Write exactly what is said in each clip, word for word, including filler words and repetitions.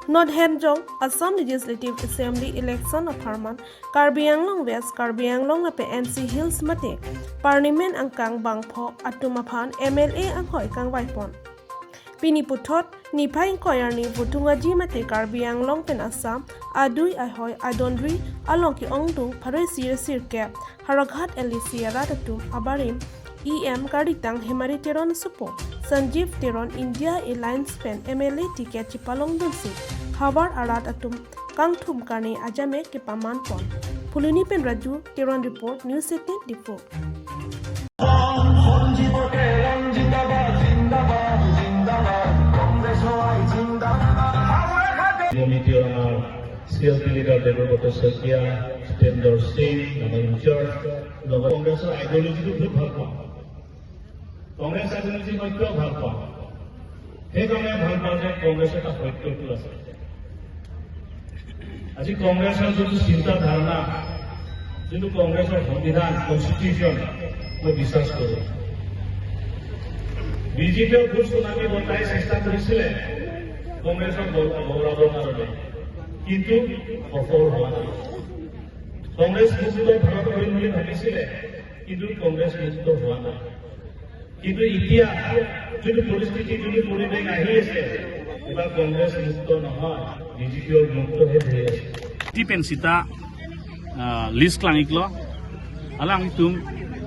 Nothen jong Assam Legislative Assembly election apharman Karbi Anglong West, Karbi Anglong lapen N C Hills mate Parliament angkang bangpho atum aphan M L A anghoi kangvaipon. Pini puthot niphai ingkoi arni Vothungaji mate Karbi Anglong pen Assam adui ahoi adonri along ke-ongdung pharo isi ra sirkep Howraghat L A C arat atum abarim E M karditang Hemari Teron supo Sanjeev Teron India Alliance pen M L A ticket chepalongdunsi havar arat atum kangthum karne ajame kepamanpon. Phuloni pen Raju Teron report, News eighteen Diphu. নিয়মিত আমাৰ চি L P leader দেৱেব্ৰত শইকীয়া, জিতেন্দ্ৰ সিং, আমাৰ ইনচাৰ্জ, লগত কংগ্ৰেছৰ আইডিঅলজিটো বহুত ভাল পাওঁ। কংগ্ৰেছ আইডিঅলজি মই কিয় ভাল পাওঁ? সেইকাৰণে ভাল পাওঁ যে কংগ্ৰেছৰ এটা সত্যটো আছে। আজি কংগ্ৰেছৰ যিটো চিন্তা ধাৰণা, যিটো কংগ্ৰেছৰ সংবিধান, কনষ্টিটিউশ্যন, মই বিশ্বাস কৰোঁ। বিজেপিয়ে বহুত চুনামি বতাই চেষ্টা কৰিছিলে কংগ্ৰেছক দল-, দৌৰাবৰ কাৰণে, কিন্তু সফল হোৱা নাই। কংগ্ৰেছ মুক্ত ভাৰত কৰিম বুলি ভাবিছিলে, কিন্তু কংগ্ৰেছ মুক্ত হোৱা নাই। কিন্তু এতিয়া যিটো পৰিস্থিতি, যিটো পৰিৱেশ আহি আছে, এইবাৰ কংগ্ৰেছ মুক্ত নহয়, বিজেপিৰ মুক্তহে হৈ আছে। Ti pen sita, ah, list klang-iklo, alangtum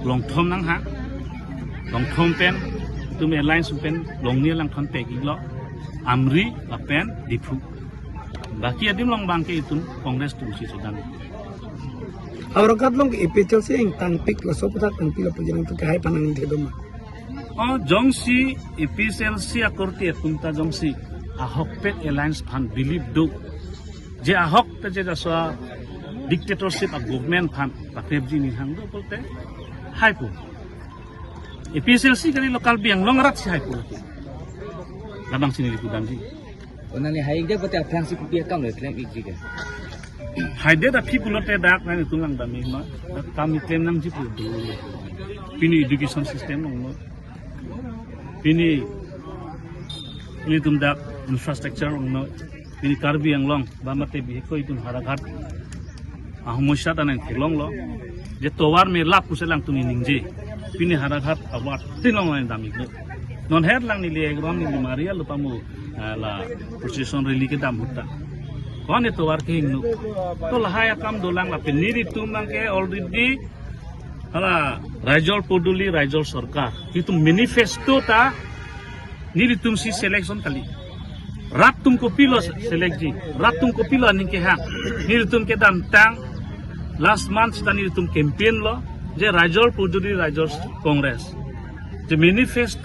longthom nang ha, longthom pen, itum alliance pen, longni alangthon pek-iklo, Amri lapen Diphu. Baki adim along abangke itum Congress atumsi sudan. Howraghat along ke A P H L C ingtangpik laso aputhak tangpi lapu jenang tu kehai aphan nangthedun ma? O jongsi A P H L C akorte atum ta jongsi ahokpet alliance aphan believe do. Je ahok ta je jaso dictatorship a government aphan pakrepji ninghang do pulote haipo. A P H L C kali lo, Karbi Anglong arat si haipo. Labangsi neli pudamji. O nangli hai-ikdet pulote aphrangsi kopi akam lo klem-ikji ke? Haidet aphi pulote dak nangtum langdam-ik ma. Dak kam keklem nangji pu do. Pini education system longlo. Pini, pini itum dak infrastructure longlo. Pini Karbi Anglong ba mate bihek ko itum Howraghat ahomosya ta nangtheklonglo. Je tovar melap pusi alangtum ningje. Pini Howraghat award tin along nangdam-iklo. Non het lang neli egrong neli Maria lupa mu, ah, la procession rally kedam ahut ta. Ko-an tovar kehingno. To lahai akam dolang lapen nelitum abangke already hala Raijor Podoli Raijor Sorkar itum manifesto ta nelitumsi selection kali. Rat atum kopilo selectji, rat atum kopilo aning kehang. Nelitum kedamtang last month ta nelitum campaign lo je Raijor Podoli Raijor Congress. Je manifesto